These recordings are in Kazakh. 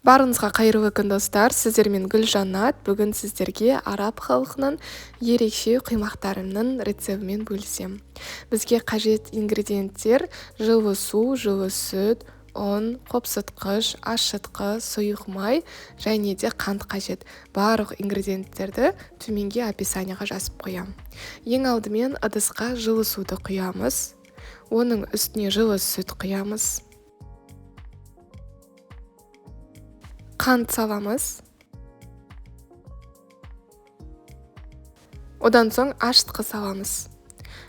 Барыңызға қайырлы күн, достар! Сіздермен Гүлжанат. Бүгін сіздерге араб халқының ерекше құймақтарының рецебімен бөлісемін. Бізге қажет ингредиенттер: жылы су, жылы сүт, ұн, қопсытқыш, ашытқы, сұйық май және де қант қажет. Барлық ингредиенттерді төменге описанияға жазып қоямын. Ең алдымен ыдысқа жылы суды құямыз. Оның үстіне жылы сүт құямыз. Қант саламыз. Одан соң ашытқы саламыз.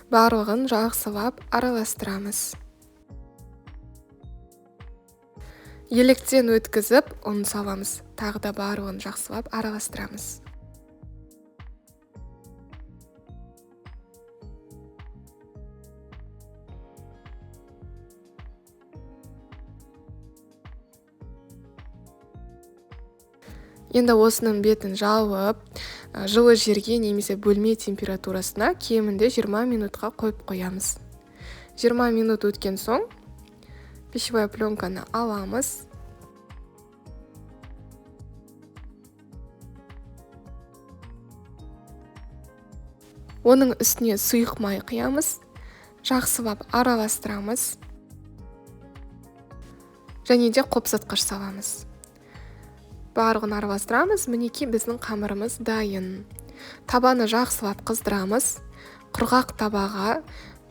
Барлығын жақсылап араластырамыз. Електен өткізіп ұн саламыз. Тағы да барлығын жақсылап араластырамыз. Енді осының бетін жауып, жылы жерге немесе бөлме температурасына кемінде 20 минутқа қойып қоямыз. 20 минут өткен соң пищевая пленканы аламыз. Оның үстіне сұйық май құямыз, жақсылап араластырамыз. Және де қопсытқыш саламыз. Барлығын араластырамыз. Мінекей біздің қамырымыз дайын. Табаны жақсылап қыздырамыз. Құрғақ табаға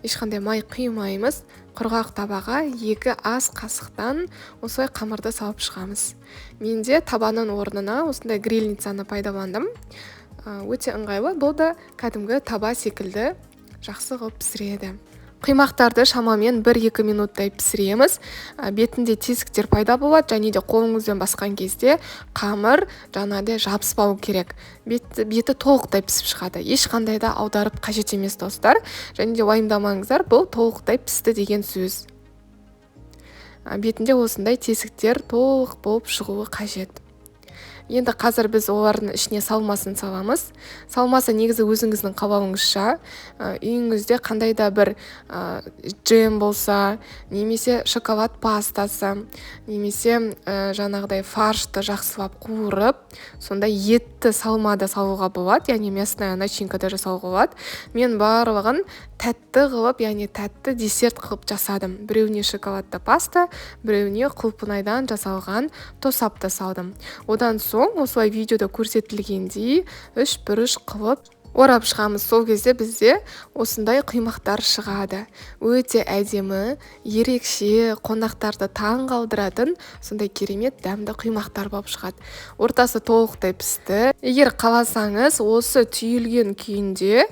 ешқандай май құймаймыз. Құрғақ табаға 2 ас қасықтан осылай қамырды салып шығамыз. Менде табаның орнына осындай грильницаны пайдаландым. Өте ыңғайлы. Бұл да кәдімгі таба секілді жақсы қылып пісіреді. Құймақтарды шамамен 1-2 минуттай пісіреміз. Бетінде тесіктер пайда болады, және де қолыңызбен басқан кезде қамыр жаңағыдай жабыспау керек. Беті толықтай пісіп шығады. Ешқандай да аударып қажет емес, достар. Және де уайымдамаңыздар, бұл толықтай пісті деген сөз. Бетінде осындай тесіктер толық болып шығуы қажет. Енді қазір біз олардың ішіне салмасын саламыз. Салмасы негізі өзіңіздің қалауыңызша. Үйіңізде қандай да бір джем болса, немесе шоколад пастасы, немесе жаңағыдай фаршты жақсылап қуырып, сонда етті салма да салуға болады, яғни мясная начинка да жасауға болады. Мен барлығын тәтті қылып, яғни тәтті десерт қылып жасадым. Біреуіне шоколадты паста, біреуіне құлпынайдан жасалған тосап та салдым. Одан соң осылай видеода көрсетілгендей үш бұрыш қылып орап шығамыз. Сол кезде бізде осындай құймақтар шығады. Өте әдемі, ерекше, қонақтарды таң қалдыратын сондай керемет дәмді құймақтар болып шығады. Ортасы толықтай пісті. Егер қаласаңыз, осы түйілген күйінде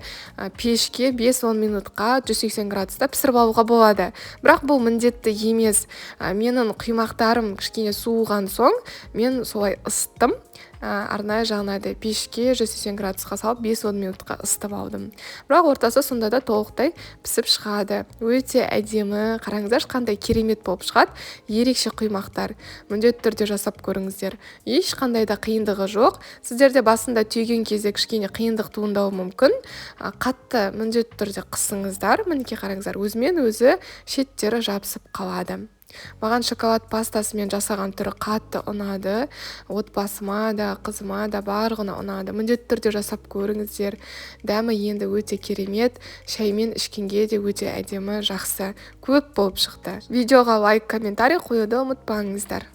пешке 5-10 минутқа 180 градуста пісіріп алуға болады. Бірақ бұл міндетті емес. Менің құймақтарым кішкене суыған соң мен солай ысыттым. Арнайы жаңағыдай пешке 180 градусқа салып 5-10 минутқа ысытып алдым. Бірақ ортасы сонда да толықтай пісіп шығады. Өте әдемі, қараңыздаршы, қандай керемет болып шығады. Ерекше құймақтар. Міндетті түрде жасап көріңіздер. Ешқандай да қиындығы жоқ. Сіздерде басында түйген кезде кішкене қиындық туындауы мүмкін. Қатты міндетті түрде қысыңыздар. Мінекей қараңыздар, өзімен өзі шеттері жабысып қалады. Маған шоколад пастасымен жасаған түрі қатты ұнады. Отбасыма да, қызыма да, барлығына ұнады. Міндетті түрде жасап көріңіздер. Дәмі енді өте керемет. Шаймен ішкенге де өте әдемі, жақсы. Көп болып шықты. Видеоға лайк, комментарий қоюды ұмытпаңыздар.